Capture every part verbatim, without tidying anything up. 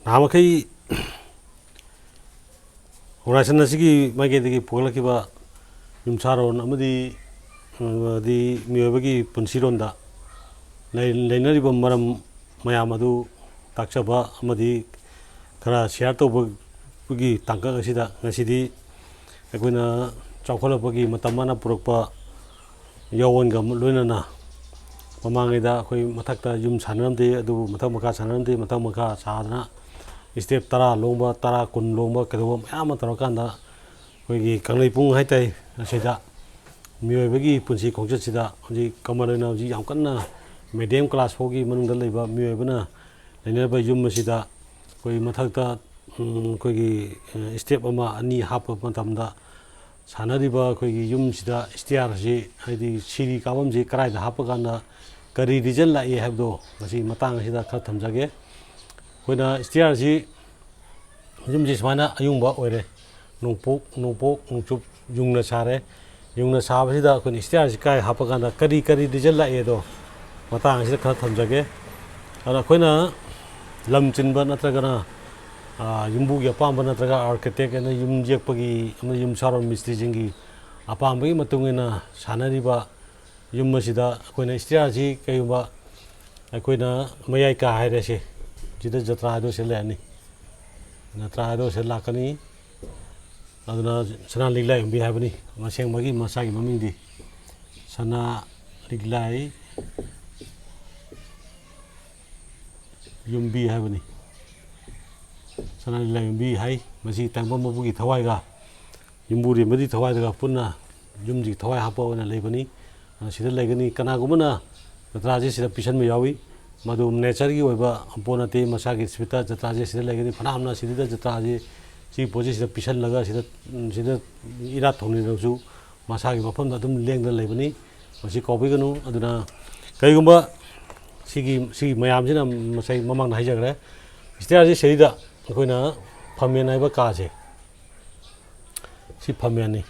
ꯅꯍꯥꯟꯃꯈꯩ organisation ꯑꯁꯤꯒꯤ ꯃꯥꯏꯀꯩꯗꯒꯤ ꯄꯨꯈꯠꯂꯛꯈꯤꯕ ꯌꯨꯝꯁꯥꯔꯣꯟ ꯑꯃꯗꯤ, ꯑꯃꯗꯤ ꯃꯤꯑꯣꯏꯕꯒꯤ ꯄꯨꯟꯁꯤꯔꯣꯟꯗ ꯂꯩ-, ꯂꯩꯅꯔꯤꯕ ꯃꯔꯝ ꯃꯌꯥꯝ ꯑꯗꯨ ꯇꯥꯛꯆꯕ ꯑꯃꯗꯤ ꯈꯔ ꯁꯤꯌꯥꯔ ꯇꯧꯕꯒꯤ ꯇꯥꯡꯀꯛ ꯑꯁꯤꯗ ꯉꯁꯤꯗꯤ ꯑꯩꯈꯣꯏꯅ ꯆꯥꯎꯈꯠꯂꯛꯄꯒꯤ ꯃꯇꯝ ꯑꯃꯅ ꯄꯨꯔꯛꯄ ꯌꯥꯑꯣꯟꯒ ꯂꯣꯏꯅꯅ ꯃꯃꯥꯡꯉꯩꯗ ꯑꯩꯈꯣꯏ ꯃꯊꯛꯇ ꯌꯨꯝ ꯁꯥꯟꯅꯔꯝꯗꯦ, ꯑꯗꯨꯕꯨ ꯃꯊꯛ ꯃꯈꯥ ꯁꯥꯟꯅꯔꯝꯗꯦ, ꯃꯊꯛ ꯃꯈꯥ ꯁꯥꯗꯅ ꯁ꯭ꯇꯦꯞ ꯇꯔꯥ ꯂꯣꯡꯕ, ꯇꯔꯥ, ꯀꯨꯟ ꯂꯣꯡꯕ ꯀꯩꯗꯧꯕ ꯃꯌꯥꯝ ꯑꯃ ꯇꯧꯔꯀꯥꯟꯗ ꯑꯩꯈꯣꯏꯒꯤ ꯀꯪꯂꯩꯄꯨꯡ ꯍꯥꯏꯇꯥꯔꯦ, ꯑꯁꯤꯗ ꯃꯤꯑꯣꯏꯕꯒꯤ ꯄꯨꯟꯁꯤ ꯈꯣꯡꯆꯠꯁꯤꯗ ꯍꯧꯖꯤꯛ ꯀꯃꯟ ꯑꯣꯏꯅ ꯍꯧꯖꯤꯛ ꯌꯥꯝ ꯀꯟꯅ ꯃꯦꯗꯤꯌꯝ ꯀ꯭ꯂꯥꯁ ꯐꯥꯎꯒꯤ ꯃꯅꯨꯡꯗ ꯂꯩꯕ ꯃꯤꯑꯣꯏꯕꯅ ꯂꯩꯅꯔꯤꯕ ꯌꯨꯝ ꯑꯁꯤꯗ ꯑꯩꯈꯣꯏ ꯃꯊꯛꯇ, ꯎꯝ, ꯑꯩꯈꯣꯏꯒꯤ, ꯑ, ꯁ꯭ꯇꯦꯞ ꯑꯃ ꯑꯅꯤ ꯍꯥꯞꯄ ꯃꯇꯝꯗ ꯁꯥꯟꯅꯔꯤꯕ ꯑꯩꯈꯣꯏꯒꯤ ꯌꯨꯝꯁꯤꯗ ꯁ꯭ꯇꯤꯌꯥꯔꯁꯤ, ꯍꯥꯏꯗꯤ ꯁꯤꯔꯤ ꯀꯥꯐꯝꯁꯤ ꯀꯗꯥꯏꯗ ꯍꯥꯞꯄꯀꯥꯟꯗ ꯀꯔꯤ ꯔꯤꯖꯜ ꯂꯥꯛꯏ ꯍꯥꯏꯕꯗꯣ ꯉꯁꯤ ꯃꯇꯥꯡ ꯑꯁꯤꯗ ꯈꯔ ꯊꯝꯖꯒꯦ꯫ ꯑꯩꯈꯣꯏꯅ ꯁ꯭ꯇꯤꯌꯥꯔꯁꯤ, ꯌꯨꯝꯁꯤ ꯁꯨꯃꯥꯏꯅ ꯑꯌꯨꯡꯕ ꯑꯣꯏꯔꯦ, ꯅꯣꯡꯄꯣꯛ, ꯅꯣꯡꯄꯣꯛ ꯅꯣꯡꯆꯨꯞ ꯌꯨꯡꯅ ꯁꯥꯔꯦ꯫ ꯌꯨꯡꯅ ꯁꯥꯕꯁꯤꯗ ꯑꯩꯈꯣꯏꯅ ꯁ꯭ꯇꯤꯌꯥꯔꯁꯤ ꯀꯥꯏ ꯍꯥꯞꯄꯀꯥꯟꯗ ꯀꯔꯤ ꯀꯔꯤ ꯔꯤꯖꯜ ꯂꯥꯛꯑꯦꯗꯣ ꯃꯇꯥꯡ ꯑꯁꯤꯗ ꯈꯔ ꯊꯝꯖꯒꯦ꯫ ꯑꯗꯨꯅ ꯑꯩꯈꯣꯏꯅ ꯂꯝ ꯆꯤꯟꯕ ꯅꯠꯇ꯭ꯔꯒꯅ, ꯑ, ꯌꯨꯝꯕꯨꯒꯤ ꯑꯄꯥꯝꯕ ꯅꯠꯇ꯭ꯔꯒ ꯑꯥꯔꯀꯤꯇꯦꯛ ꯑꯃꯅ ꯌꯨꯝ ꯌꯦꯛꯄꯒꯤ ꯑꯃꯅ ꯌꯨꯝ ꯁꯥꯔꯣꯟ ꯃꯤꯁꯇ꯭ꯔꯤꯁꯤꯡꯒꯤ ꯑꯄꯥꯝꯕꯒꯤ ꯃꯇꯨꯡ ꯏꯟꯅ ꯁꯥꯟꯅꯔꯤꯕ ꯌꯨꯝ ꯑꯁꯤꯗ ꯑꯩꯈꯣꯏꯅ ꯁ꯭ꯇꯤꯌꯥꯔꯁꯤ ꯀꯩꯒꯨꯝꯕ ꯑꯩꯈꯣꯏꯅ ꯃꯌꯥꯏ ꯀꯥ ꯍꯥꯏꯔꯁꯦ, ꯁꯤꯗ ꯖꯇ꯭ꯔꯥ ꯍꯥꯏꯗꯣ ꯁꯤꯗ ꯂꯩꯔꯅꯤ, ꯖꯇ꯭ꯔꯥ ꯍꯥꯏꯗꯣ ꯁꯤꯗ ꯂꯥꯛꯀꯅꯤ꯫ ꯑꯗꯨꯅ ꯁꯅꯥ ꯂꯤꯛꯂꯥ ꯌꯨꯝꯕꯤ ꯍꯥꯏꯕꯅꯤ ꯑꯁꯦꯡꯕꯒꯤ ꯃꯁꯥꯒꯤ ꯃꯃꯤꯡꯗꯤ꯫ ꯁꯅꯥ ꯂꯤꯛꯂꯥꯏ ꯌꯨꯝꯕꯤ ꯍꯥꯏꯕꯅꯤ꯫ ꯁꯅꯥ ꯂꯤꯛꯂꯥꯏ ꯌꯨꯝꯕꯤ ꯍꯥꯏ꯫ ꯃꯁꯤ ꯇꯥꯏꯕꯪ ꯃꯄꯨꯒꯤ ꯊꯋꯥꯏꯒ ꯌꯨꯝꯕꯨꯔꯦꯝꯕꯒꯤ ꯊꯋꯥꯏꯗꯒ ꯄꯨꯟꯅ ꯌꯨꯝꯁꯤꯒꯤ ꯊꯋꯥꯏ ꯍꯥꯞꯄ ꯑꯣꯏꯅ ꯂꯩꯕꯅꯤ꯫ ꯑ, ꯁꯤꯗ ꯂꯩꯒꯅꯤ꯫ ꯀꯅꯥꯒꯨꯝꯕꯅ ꯖꯇ꯭ꯔꯥꯁꯦ ꯁꯤꯗ ꯄꯤꯁꯟꯕ ꯌꯥꯎꯏ꯫ ꯃꯗꯨ ꯅꯦꯆꯔꯒꯤ ꯑꯣꯏꯕ ꯄꯣꯠ ꯅꯠꯇꯦ꯫ ꯃꯁꯥꯒꯤ ꯁ꯭ꯄꯤꯠꯇ ꯖꯇ꯭ꯔꯥꯁꯦ ꯁꯤꯗ ꯂꯩꯒꯅꯤ꯫ ꯐꯅꯌꯥꯝꯅ ꯁꯤꯗ ꯖꯇ꯭ꯔꯥꯁꯦ, ꯁꯤꯒꯤ ꯄꯣꯠꯁꯦ ꯁꯤꯗ ꯄꯤꯁꯜꯂꯒ ꯁꯤꯗ, ꯁꯤꯗ ꯏꯔꯥꯠ ꯊꯧꯅꯤꯔꯁꯨ ꯃꯁꯥꯒꯤ ꯃꯐꯝꯗ ꯑꯗꯨꯝ ꯂꯦꯡꯗꯅ ꯂꯩꯕꯅꯤ꯫ ꯃꯁꯤ ꯀꯥꯎꯕꯤꯒꯅꯨ꯫ ꯑꯗꯨꯅ ꯀꯔꯤꯒꯨꯝꯕ ꯁꯤꯒꯤ, ꯁꯤꯒꯤ ꯃꯌꯥꯝꯁꯤꯅ ꯉꯁꯥꯏ ꯃꯃꯥꯡꯗ ꯍꯥꯏꯖꯈ꯭ꯔꯦ, ꯁ꯭ꯇꯤꯌꯥꯔꯁꯦ ꯁꯤꯗꯩꯗ ꯑꯩꯈꯣꯏꯅ ꯐꯝꯃꯦꯟ ꯍꯥꯏꯕ ꯀꯥꯁꯦ, ꯁꯤ ꯐꯝꯃꯦꯟꯅꯤ,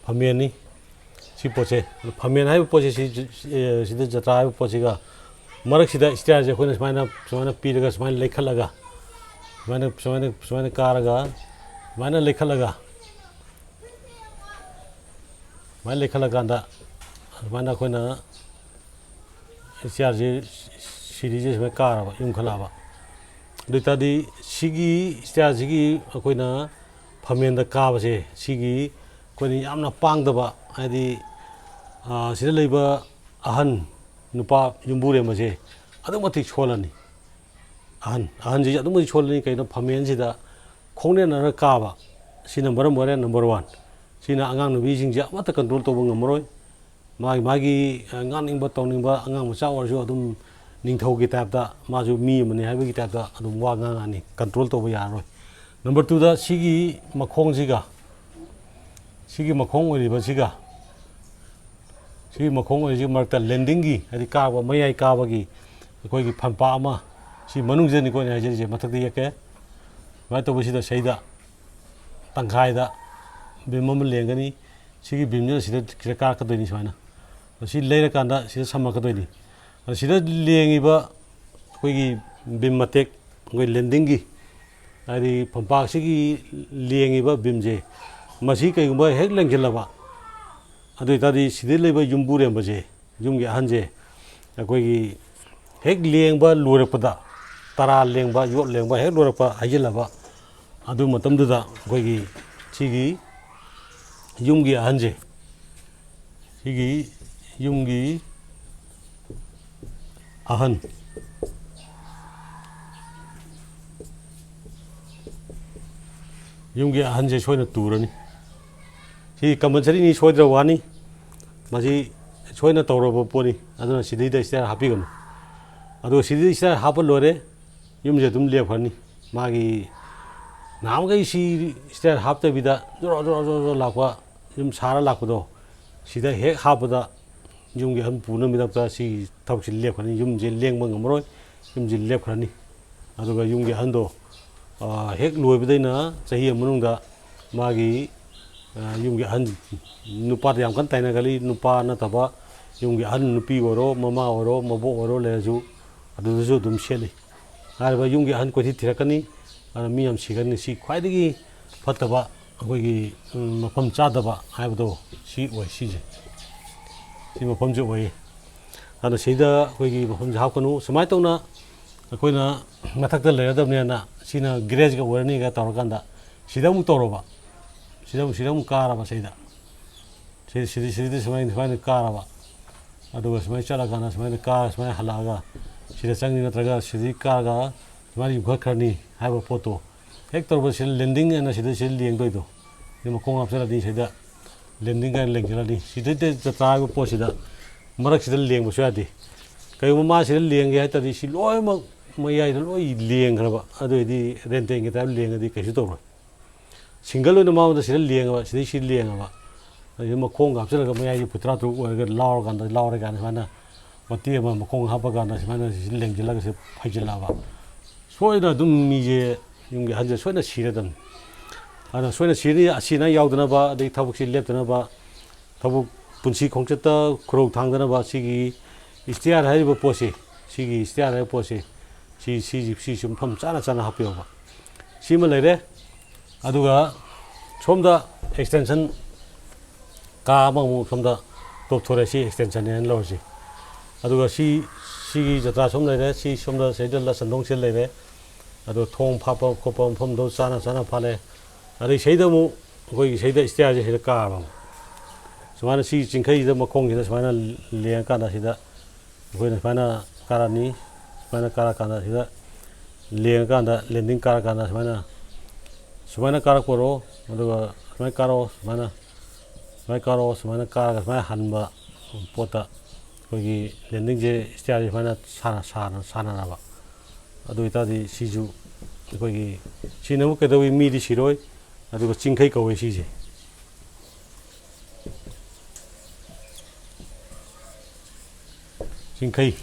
ꯐꯝꯃꯦꯟꯅꯤ꯫ ꯁꯤ ꯄꯣꯠꯁꯦ, ꯐꯝꯃꯦꯟ ꯍꯥꯏꯕ ꯄꯣꯠꯁꯦ, ꯁꯤ, ꯑꯦ, ꯁꯤꯗ ꯖꯇ꯭ꯔꯥ ꯍꯥꯏꯕ ꯄꯣꯠꯁꯤꯒ ꯃꯔꯛꯁꯤꯗ ꯁ꯭ꯇꯦꯌꯔꯁꯦ ꯑꯩꯈꯣꯏꯅ ꯁꯨꯃꯥꯏꯅ, ꯁꯨꯃꯥꯏꯅ ꯄꯤꯔꯒ, ꯁꯨꯃꯥꯏꯅ ꯂꯩꯈꯠꯂꯒ, ꯁꯨꯃꯥꯏꯅ, ꯁꯨꯃꯥꯏꯅ, ꯁꯨꯃꯥꯏꯅ ꯀꯥꯔꯒ, ꯁꯨꯃꯥꯏꯅ ꯂꯩꯈꯠꯂꯒ, ꯁꯨꯃꯥꯏꯅ ꯂꯩꯈꯠꯂꯀꯥꯟꯗ, ꯁꯨꯃꯥꯏꯅ ꯑꯩꯈꯣꯏꯅ ꯁ꯭ꯇꯦꯌꯔꯁꯦ, ꯁꯤꯔꯤꯁꯦ ꯁꯨꯃꯥꯏꯅ ꯀꯥꯔꯕ, ꯌꯨꯝꯈꯠꯂꯛꯑꯕ꯫ ꯑꯗꯨ ꯑꯣꯏ ꯇꯥꯔꯗꯤ ꯁꯤꯒꯤ ꯁ꯭ꯇꯦꯌꯔꯁꯤꯒꯤ ꯑꯩꯈꯣꯏꯅ ꯐꯝꯃꯦꯟꯗ ꯀꯥꯕꯁꯦ, ꯁꯤꯒꯤ ꯑꯩꯈꯣꯏꯅ ꯌꯥꯝꯅ ꯄꯥꯡꯗꯕ, ꯍꯥꯏꯗꯤ, ꯑꯥ, ꯁꯤꯗ ꯂꯩꯕ ꯑꯍꯟ ꯅꯨꯄꯥ ꯌꯨꯝꯕꯨꯔꯦꯝꯕꯁꯦ ꯑꯗꯨꯛ ꯃꯇꯤꯛ ꯁꯣꯜꯂꯅꯤ꯫ ꯑꯍꯟ, ꯑꯍꯟꯁꯤꯁꯦ ꯑꯗꯨꯛ ꯃꯇꯤꯛ ꯁꯣꯜꯂꯅꯤ꯫ ꯀꯩꯅꯣ, ꯐꯝꯃꯦꯟꯁꯤꯗ ꯈꯣꯡꯅꯦꯟꯅꯔ ꯀꯥꯕ, ꯁꯤꯅ ꯃꯔꯝ ꯑꯣꯏꯔꯦ꯫ ꯅꯝꯕꯔ ꯋꯥꯟ, ꯁꯤꯅ ꯑꯉꯥꯡ ꯅꯨꯄꯤꯁꯤꯡꯁꯦ ꯑꯃꯠꯇ ꯀꯟꯇ꯭ꯔꯣꯜ ꯇꯧꯕ ꯉꯝꯃꯔꯣꯏ꯫ ꯃꯥꯒꯤ, ꯃꯥꯒꯤ, ꯑ, ꯉꯥꯡꯅꯤꯡꯕ ꯇꯧꯅꯤꯡꯕ, ꯑꯉꯥꯡ ꯃꯆꯥ ꯑꯣꯏꯔꯁꯨ ꯑꯗꯨꯝ ꯅꯤꯡꯊꯧꯒꯤ ꯇꯥꯏꯞꯇ, ꯃꯥꯁꯨ ꯃꯤ ꯑꯃꯅꯤ ꯍꯥꯏꯕꯒꯤ ꯇꯥꯏꯞꯇ ꯑꯗꯨꯝ ꯋꯥ ꯉꯥꯡꯉꯛꯑꯅꯤ, ꯀꯟꯇ꯭ꯔꯣꯜ ꯇꯧꯕ ꯌꯥꯔꯔꯣꯏ꯫ ꯅꯝꯕꯔ ꯇꯨꯗ ꯁꯤꯒꯤ ꯃꯈꯣꯡꯁꯤꯒ, ꯁꯤꯒꯤ ꯃꯈꯣꯡ ꯑꯣꯏꯔꯤꯕꯁꯤꯒ, ꯁꯤꯒꯤ ꯃꯈꯣꯡ ꯑꯣꯏꯔꯤꯁꯤꯒꯤ ꯃꯔꯛꯇ ꯂꯦꯟꯗꯤꯡꯒꯤ, ꯍꯥꯏꯗꯤ ꯀꯥꯕ, ꯃꯌꯥꯏ ꯀꯥꯕꯒꯤ ꯑꯩꯈꯣꯏꯒꯤ ꯐꯝꯄꯥꯛ ꯑꯃ, ꯁꯤ ꯃꯅꯨꯡꯁꯤꯗꯅꯤꯀꯣ ꯑꯩꯅ ꯍꯥꯏꯖꯔꯤꯁꯦ, ꯃꯊꯛꯇ ꯌꯦꯛꯀꯦ꯫ ꯁꯨꯃꯥꯏꯅ ꯇꯧꯕꯁꯤꯗ ꯁꯩꯗ ꯇꯪꯈꯥꯏꯗ ꯕꯤꯝ ꯑꯃ ꯂꯦꯡꯒꯅꯤ꯫ ꯁꯤꯒꯤ ꯕꯤꯝꯁꯤꯅ ꯁꯤꯗ, ꯁꯤꯗ ꯀꯥꯔꯛꯀꯗꯣꯏꯅꯤ ꯁꯨꯃꯥꯏꯅ꯫ ꯑꯗꯣ ꯁꯤ ꯂꯩꯔꯀꯥꯟꯗ ꯁꯤꯗ ꯁꯝꯃꯛꯀꯗꯣꯏꯅꯤ꯫ ꯑꯗꯣ ꯁꯤꯗ ꯂꯦꯡꯉꯤꯕ ꯑꯩꯈꯣꯏꯒꯤ ꯕꯤꯝ ꯃꯇꯦꯛ, ꯑꯩꯈꯣꯏ ꯂꯦꯟꯗꯤꯡꯒꯤ, ꯍꯥꯏꯗꯤ ꯐꯝꯄꯥꯛꯁꯤꯒꯤ ꯂꯦꯡꯉꯤꯕ ꯕꯤꯝꯁꯦ, ꯃꯁꯤ ꯀꯩꯒꯨꯝꯕ ꯍꯦꯛ ꯂꯦꯡꯁꯤꯜꯂꯕ, ꯑꯗꯨ ꯑꯣꯏ ꯇꯥꯔꯗꯤ ꯁꯤꯗ ꯂꯩꯕ ꯌꯨꯝꯕꯨꯔꯦꯝꯕꯁꯦ, ꯌꯨꯝꯒꯤ ꯑꯍꯟꯁꯦ, ꯑꯩꯈꯣꯏꯒꯤ ꯍꯦꯛ ꯂꯦꯡꯕ ꯂꯣꯏꯔꯛꯄꯗ, ꯇꯔꯥ ꯂꯦꯡꯕ, ꯌꯣꯠ ꯂꯦꯡꯕ ꯍꯦꯛ ꯂꯣꯏꯔꯛꯄ, ꯍꯩꯖꯤꯜꯂꯕ, ꯑꯗꯨ ꯃꯇꯝꯗꯨꯗ ꯑꯩꯈꯣꯏꯒꯤ ꯁꯤꯒꯤ ꯌꯨꯝꯒꯤ ꯑꯍꯟꯁꯦ, ꯁꯤꯒꯤ ꯌꯨꯝꯒꯤ ꯑꯍꯟ, ꯌꯨꯝꯒꯤ ꯑꯍꯟꯁꯦ ꯁꯣꯏꯅ ꯇꯨꯔꯅꯤ꯫ ꯁꯤ ꯀꯝꯄꯜꯁꯔꯤꯅꯤ, ꯁꯣꯏꯗ꯭ꯔ ꯋꯥꯅꯤ꯫ ꯃꯁꯤ ꯁꯣꯏꯅ ꯇꯧꯔꯕ ꯄꯣꯠꯅꯤ꯫ ꯑꯗꯨꯅ ꯁꯤꯗꯩꯗ ꯁ꯭ꯇꯦꯌꯔ ꯍꯥꯞꯄꯤꯒꯅꯨ꯫ ꯑꯗꯨꯒ ꯁꯤꯗꯩꯗ ꯁ꯭ꯇꯦꯌꯔ ꯍꯥꯞꯄ ꯂꯣꯏꯔꯦ, ꯌꯨꯝꯁꯦ ꯑꯗꯨꯝ ꯂꯦꯞꯈ꯭ꯔꯅꯤ꯫ ꯃꯥꯒꯤ ꯅꯍꯥꯟꯃꯈꯩ ꯁꯤ ꯁ꯭ꯇꯦꯌꯔ ꯍꯥꯞꯇꯕꯤꯗ ꯖꯣꯔꯣ ꯖꯣꯔꯣ ꯖꯣꯔꯣ ꯖꯣꯔꯣ ꯂꯥꯛꯄ, ꯌꯨꯝ ꯁꯥꯔ ꯂꯥꯛꯄꯗꯣ, ꯁꯤꯗ ꯍꯦꯛ ꯍꯥꯞꯄꯗ ꯌꯨꯝꯒꯤ ꯑꯍꯟ ꯄꯨꯅꯕꯒꯤꯗꯃꯛꯇ ꯁꯤꯒꯤ ꯊꯕꯛꯁꯤ ꯂꯦꯞꯈ꯭ꯔꯅꯤ꯫ ꯌꯨꯝꯁꯦ ꯂꯦꯡꯕ ꯉꯝꯃꯔꯣꯏ, ꯌꯨꯝꯁꯦ ꯂꯦꯞꯈ꯭ꯔꯅꯤ꯫ ꯑꯗꯨꯒ ꯌꯨꯝꯒꯤ ꯑꯍꯟꯗꯣ, ꯑ, ꯍꯦꯛ ꯂꯣꯏꯕꯗꯩꯅ ꯆꯍꯤ ꯑꯃ ꯃꯅꯨꯡꯗ ꯃꯥꯒꯤ, ꯑ, ꯌꯨꯝꯒꯤ ꯑꯍꯟ, ꯅꯨꯄꯥꯗ ꯌꯥꯝ ꯀꯟꯅ ꯇꯥꯏꯅꯒꯜꯂꯤ, ꯅꯨꯄꯥ ꯅꯠꯇꯕ ꯌꯨꯝꯒꯤ ꯑꯍꯟ ꯅꯨꯄꯤ ꯑꯣꯏꯔꯣ, ꯃꯃꯥ ꯑꯣꯏꯔꯣ, ꯃꯕꯣꯛ ꯑꯣꯏꯔꯣ ꯂꯩꯔꯁꯨ ꯑꯗꯨꯗꯁꯨ ꯑꯗꯨꯝ ꯁꯦꯠꯂꯤ꯫ ꯍꯥꯏꯔꯤꯕ ꯌꯨꯝꯒꯤ ꯑꯍꯟ ꯀꯣꯏꯊꯤ ꯊꯤꯔꯛꯀꯅꯤ, ꯑꯗꯨꯅ ꯃꯤ ꯌꯥꯝ ꯁꯤꯒꯅꯤ꯫ ꯁꯤ ꯈ꯭ꯋꯥꯏꯗꯒꯤ ꯐꯠꯇꯕ ꯑꯩꯈꯣꯏꯒꯤ, ꯎꯝ, ꯃꯐꯝ ꯆꯥꯗꯕ ꯍꯥꯏꯕꯗꯣ ꯁꯤ ꯑꯣꯏ꯫ ꯁꯤꯁꯦ, ꯁꯤ ꯃꯐꯝꯁꯦ ꯑꯣꯏꯌꯦ꯫ ꯑꯗꯨꯅ ꯁꯤꯗ ꯑꯩꯈꯣꯏꯒꯤ ꯃꯐꯝꯁꯦ ꯍꯥꯞꯀꯅꯨ꯫ ꯁꯨꯃꯥꯏꯅ ꯇꯧꯅ ꯑꯩꯈꯣꯏꯅ ꯃꯊꯛꯇ ꯂꯩꯔꯗꯕꯅꯦꯅ ꯁꯤꯅ ꯒ꯭ꯔꯦꯖꯀ ꯑꯣꯏꯔꯅꯤꯒ ꯇꯧꯔꯀꯥꯟꯗ ꯁꯤꯗ ꯑꯃꯨꯛ ꯇꯧꯔꯕ, ꯁꯤꯗ ꯑꯃꯨꯛ, ꯁꯤꯗ ꯑꯃꯨꯛ ꯀꯥꯔꯕ ꯁꯤꯗ꯫ ꯁꯤ, ꯁꯤꯗꯤ, ꯁꯤꯗꯤ ꯁꯨꯃꯥꯏꯅ, ꯁꯨꯃꯥꯏꯅ ꯀꯥꯔꯕ꯫ ꯑꯗꯨꯒ ꯁꯨꯃꯥꯏꯅ ꯆꯠꯂꯀꯥꯟꯗ ꯁꯨꯃꯥꯏꯅ ꯀꯥꯔ ꯁꯨꯃꯥꯏꯅ ꯍꯜꯂꯛꯑꯒ ꯁꯤꯗ ꯆꯪꯅꯤ, ꯅꯠꯇ꯭ꯔꯒ ꯁꯤꯗꯒꯤ ꯀꯥꯔꯒ ꯁꯨꯃꯥꯏꯅ ꯌꯨꯡꯈꯠꯈ꯭ꯔꯅꯤ ꯍꯥꯏꯕ ꯄꯣꯠꯇꯣ ꯍꯦꯛ ꯇꯧꯔꯕ ꯁꯤꯗ ꯂꯦꯟꯗꯤꯡ ꯍꯥꯏꯅ ꯁꯤꯗ, ꯁꯤꯗ ꯂꯦꯡꯗꯣꯏꯗꯣ꯫ ꯁꯤ ꯃꯈꯣꯡ ꯍꯥꯞꯆꯜꯂꯅꯤ ꯁꯤꯗ, ꯂꯦꯟꯗꯤꯡ ꯀꯥꯏꯅ ꯂꯦꯡꯁꯤꯜꯂꯅꯤ꯫ ꯁꯤꯗꯩꯗ ꯖꯇ꯭ꯔꯥ ꯍꯥꯏꯕ ꯄꯣꯠꯁꯤꯗ ꯃꯔꯛꯁꯤꯗ ꯂꯦꯡꯕꯁꯨ ꯌꯥꯗꯦ꯫ ꯀꯔꯤꯒꯨꯝꯕ ꯃꯥ ꯁꯤꯗ ꯂꯦꯡꯒꯦ ꯍꯥꯏ ꯇꯥꯔꯗꯤ ꯁꯤ ꯂꯣꯏꯅꯃꯛ ꯃꯌꯥꯏꯗ ꯂꯣꯏ ꯂꯦꯡꯈ꯭ꯔꯕ, ꯑꯗꯨ ꯑꯣꯏꯔꯗꯤ ꯔꯦꯟꯇꯦꯟꯒꯤ ꯇꯥꯏꯞ ꯂꯦꯡꯉꯗꯤ ꯀꯩꯁꯨ ꯇꯧꯔꯣꯏ꯫ ꯁꯤꯡꯒꯜ ꯑꯣꯏꯅ ꯃꯉꯣꯟꯗ ꯁꯤꯗ ꯂꯦꯡꯉꯕ, ꯁꯤꯗꯩ ꯁꯤ ꯂꯦꯡꯉꯕ, ꯑꯗꯩ ꯃꯈꯣꯡꯒ ꯍꯥꯞꯆꯤꯜꯂꯒ ꯃꯌꯥꯏꯁꯦ ꯐꯨꯠ ꯇꯔꯥ ꯇꯔꯨꯛ ꯑꯣꯏꯔꯒ ꯂꯥꯎꯔꯀꯥꯟꯗ, ꯂꯥꯎꯔꯀꯥꯟꯗ ꯁꯨꯃꯥꯏꯅ ꯃꯇꯦꯛ ꯑꯃ ꯃꯈꯣꯡ ꯍꯥꯞꯄꯀꯥꯟꯗ ꯁꯨꯃꯥꯏꯅ ꯁꯤ ꯂꯦꯡꯁꯤꯜꯂꯒ ꯁꯤ ꯐꯩꯖꯤꯜꯂꯛꯑꯕ, ꯁꯣꯏꯗꯅ ꯑꯗꯨꯝ ꯃꯤꯁꯦ, ꯌꯨꯝꯒꯤ ꯑꯍꯟꯁꯦ ꯁꯣꯏꯗꯅ ꯁꯤꯔꯗꯝꯅꯤ꯫ ꯑꯗꯨꯅ ꯁꯣꯏꯗꯅ ꯁꯤꯔꯅꯤ꯫ ꯑꯁꯤ ꯑꯅꯥ ꯌꯥꯎꯗꯅꯕ, ꯑꯗꯩ ꯊꯕꯛꯁꯤ ꯂꯦꯞꯇꯅꯕ, ꯊꯕꯛ ꯄꯨꯟꯁꯤ ꯈꯣꯡꯆꯠꯇ ꯈꯨꯔꯧ ꯊꯥꯡꯗꯅꯕ ꯁꯤꯒꯤ ꯏꯁꯇꯤꯌꯥꯔ ꯍꯥꯏꯔꯤꯕ ꯄꯣꯠꯁꯤ, ꯁꯤꯒꯤ ꯏꯁꯇꯤꯌꯥꯔ ꯍꯥꯏꯔꯤꯕ ꯄꯣꯠꯁꯤ, ꯁꯤ, ꯁꯤꯁꯤ, ꯁꯤꯁꯨ ꯃꯐꯝ ꯆꯥꯅ ꯆꯥꯅ ꯍꯥꯞꯄꯤꯌꯣꯕ꯫ ꯁꯤꯃ ꯂꯩꯔꯦ꯫ ꯑꯗꯨꯒ ꯁꯣꯝꯗ ꯑꯦꯛꯁꯇꯦꯟꯁꯟ ꯀꯥ ꯑꯃꯃꯨꯛ ꯁꯣꯝꯗ ꯇꯣꯞꯊꯣꯔꯛꯑꯦ꯫ ꯁꯤ ꯑꯦꯛꯁꯇꯦꯟꯁꯟꯅꯦꯅ ꯂꯧꯔꯁꯤ꯫ ꯑꯗꯨꯒ ꯁꯤ, ꯁꯤꯒꯤ ꯖꯇ꯭ꯔꯥ ꯁꯣꯝ ꯂꯩꯔꯦ꯫ ꯁꯤ ꯁꯣꯝꯗ ꯁꯤꯗ ꯂ-, ꯆꯟꯗꯣꯡ ꯁꯤꯗ ꯂꯩꯔꯦ꯫ ꯑꯗꯣ ꯊꯣꯡ ꯐꯥꯞꯄ ꯈꯣꯠꯄ ꯃꯐꯝꯗꯣ ꯆꯥꯅ ꯆꯥꯅ ꯐꯥꯠꯂꯦ꯫ ꯑꯗꯩ ꯁꯤꯗ ꯑꯃꯨꯛ ꯑꯩꯈꯣꯏꯒꯤ ꯁꯤꯗ ꯏꯁꯇꯤꯌꯥꯔꯁꯦ ꯁꯤꯗ ꯀꯥꯔꯕ ꯑꯃꯨꯛ꯫ ꯁꯨꯃꯥꯏꯅ ꯁꯤ ꯆꯤꯡꯈꯩꯁꯤꯗ ꯃꯈꯣꯡꯁꯤꯗ ꯁꯨꯃꯥꯏꯅ ꯂꯦꯡꯉꯀꯥꯟꯗ ꯁꯤꯗ ꯑꯩꯈꯣꯏꯅ ꯁꯨꯃꯥꯏꯅ ꯀꯥꯔꯛꯑꯅꯤ꯫ ꯁꯨꯃꯥꯏꯅ ꯀꯥꯔꯛꯀꯥꯟꯗ ꯁꯤꯗ ꯂꯦꯡꯉꯀꯥꯟꯗ, ꯂꯦꯟꯗꯤꯡ ꯀꯥꯔꯀꯥꯟꯗ ꯁꯨꯃꯥꯏꯅ, ꯁꯨꯃꯥꯏꯅ ꯀꯥꯔꯛꯄꯔꯣ, ꯑꯗꯨꯒ ꯁꯨꯃꯥꯏꯅ ꯀꯥꯔꯛꯑꯣ, ꯁꯨꯃꯥꯏꯅ, ꯁꯨꯃꯥꯏꯅ ꯀꯥꯔꯛꯑꯣ, ꯁꯨꯃꯥꯏꯅ ꯀꯥꯔꯒ ꯁꯨꯃꯥꯏꯅ ꯍꯟꯕ ꯄꯣꯠꯇ ꯑꯩꯈꯣꯏꯒꯤ ꯂꯦꯟꯗꯤꯡꯁꯦ, ꯏꯁꯇꯤꯌꯥꯔꯁꯦ ꯁꯨꯃꯥꯏꯅ ꯁꯥꯟꯅ-, ꯁꯥꯟꯅ-, ꯁꯥꯟꯅꯔꯕ꯫ ꯑꯗꯨ ꯑꯣꯏꯇꯥꯔꯗꯤ ꯁꯤꯁꯨ ꯑꯩꯈꯣꯏꯒꯤ, ꯁꯤꯅ ꯑꯃꯨꯛ ꯀꯩꯗꯧꯋꯤ, ꯃꯤꯗꯤ ꯁꯤꯔꯣꯏ, ꯑꯗꯨꯒ ꯆꯤꯡꯈꯩ ꯀꯧꯋꯦ ꯁꯤꯁꯦ꯫ ꯆꯤꯡꯈꯩ,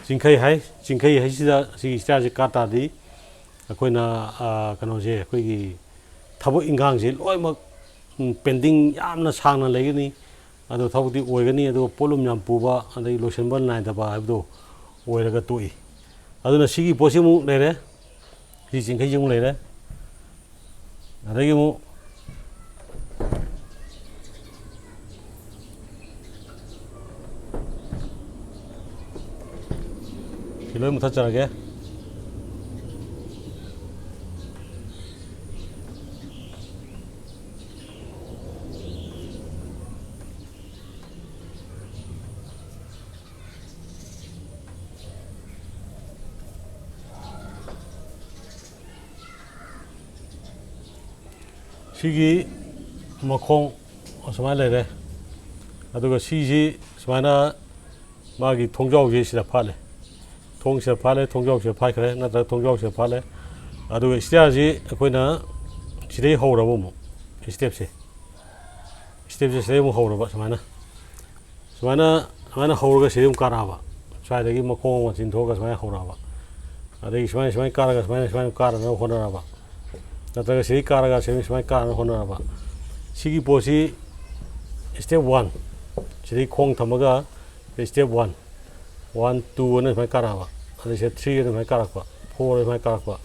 ꯆꯤꯡꯈꯩ ꯍꯥꯏ꯫ ꯆꯤꯡꯈꯩ ꯍꯥꯏꯁꯤꯗ ꯁꯤꯒꯤ ꯏꯁꯇꯤꯌꯥꯔꯁꯦ ꯀꯥ ꯇꯥꯔꯗꯤ ꯑꯩꯈꯣꯏꯅ, ꯑ, ꯀꯩꯅꯣꯁꯦ, ꯑꯩꯈꯣꯏꯒꯤ ꯊꯕꯛ ꯏꯟꯈꯥꯡꯁꯦ ꯂꯣꯏꯅꯃꯛ, ꯎꯝ, ꯄꯦꯟꯗꯤꯡ ꯌꯥꯝꯅ ꯁꯥꯡꯅ ꯂꯩꯒꯅꯤ꯫ ꯑꯗꯣ ꯊꯕꯛꯇꯤ ꯑꯣꯏꯒꯅꯤ, ꯑꯗꯨꯒ ꯄꯣꯠꯂꯨꯝ ꯌꯥꯝ ꯄꯨꯕ, ꯑꯗꯩ ꯂꯣꯏꯁꯤꯟꯕ ꯅꯥꯏꯗꯕ ꯍꯥꯏꯕꯗꯣ ꯑꯣꯏꯔꯒ ꯇꯣꯛꯏ꯫ ꯑꯗꯨꯅ ꯁꯤꯒꯤ ꯄꯣꯠꯁꯤꯃꯨꯛ ꯂꯩꯔꯦ, ꯁꯤ ꯆꯤꯡꯈꯩꯁꯤꯃꯨꯛ ꯂꯩꯔꯦ꯫ ꯑꯗꯒꯤ ꯑꯃꯨꯛ ꯁꯤ ꯂꯣꯏ ꯃꯨꯊꯠꯆꯔꯒꯦ꯫ ꯁꯤꯒꯤ ꯃꯈꯣꯡ ꯑꯁꯨꯃꯥꯏꯅ ꯂꯩꯔꯦ꯫ ꯑꯗꯨꯒ ꯁꯤꯁꯤ ꯁꯨꯃꯥꯏꯅ ꯃꯥꯒꯤ ꯊꯣꯡꯖꯥꯎꯁꯤ ꯁꯤꯗ ꯐꯥꯠꯂꯦ꯫ ꯊꯣꯡꯁꯤꯗ ꯐꯥꯠꯂꯦ, ꯊꯣꯡꯖꯥꯎꯁꯤꯗ ꯐꯥꯠꯈ꯭ꯔꯦ, ꯅꯠꯇ꯭ꯔꯒ ꯊꯣꯡꯖꯥꯎꯁꯤꯗ ꯐꯥꯠꯂꯦ꯫ ꯑꯗꯨꯒ ꯁ꯭ꯇꯤꯌꯥꯔꯁꯤ ꯑꯩꯈꯣꯏꯅ ꯁꯤꯗꯩ ꯍꯧꯔꯕ ꯑꯃꯨꯛ ꯁ꯭ꯇꯦꯞꯁꯦ꯫ ꯁ꯭ꯇꯦꯞꯁꯦ ꯁꯤꯗꯩ ꯑꯃꯨꯛ ꯍꯧꯔꯕ ꯁꯨꯃꯥꯏꯅ꯫ ꯁꯨꯃꯥꯏꯅ, ꯁꯨꯃꯥꯏꯅ ꯍꯧꯔꯒ ꯁꯤꯗꯩ ꯑꯃꯨꯛ ꯀꯥꯔꯛꯑꯕ꯫ ꯁ꯭ꯋꯥꯏꯗꯒꯤ ꯃꯈꯣꯡ ꯑꯃ ꯆꯤꯡꯊꯣꯛꯑꯒ ꯁꯨꯃꯥꯏꯅ ꯍꯧꯔꯛꯑꯕ꯫ ꯑꯗꯒꯤ ꯁꯨꯃꯥꯏꯅ, ꯁꯨꯃꯥꯏꯅ ꯀꯥꯔꯒ ꯁꯨꯃꯥꯏꯅ, ꯁꯨꯃꯥꯏꯅ ꯀꯥꯔꯅꯕ ꯍꯣꯠꯅꯔꯛꯑꯕ꯫ ꯅꯠꯇ꯭ꯔꯒ ꯁꯤꯗꯩ ꯀꯥꯔꯒ ꯁꯤꯗꯩ ꯁꯨꯃꯥꯏꯅ ꯀꯥꯔꯅꯕ ꯍꯣꯠꯅꯔꯛꯑꯕ꯫ ꯁꯤꯒꯤ ꯄꯣꯠꯁꯤ step one꯫ ꯁꯤꯗꯩ ꯈꯣꯡ ꯊꯝꯃꯒ step one, one, two ꯑꯅ ꯁꯨꯃꯥꯏꯅ ꯀꯥꯔꯛꯑꯕ꯫ ꯑꯗꯩ ꯁꯤꯗ three ꯑꯅ ꯁꯨꯃꯥꯏꯅ ꯀꯥꯔꯛꯄ, four ꯑꯅ ꯁꯨꯃꯥꯏꯅ ꯀꯥꯔꯛꯄ꯫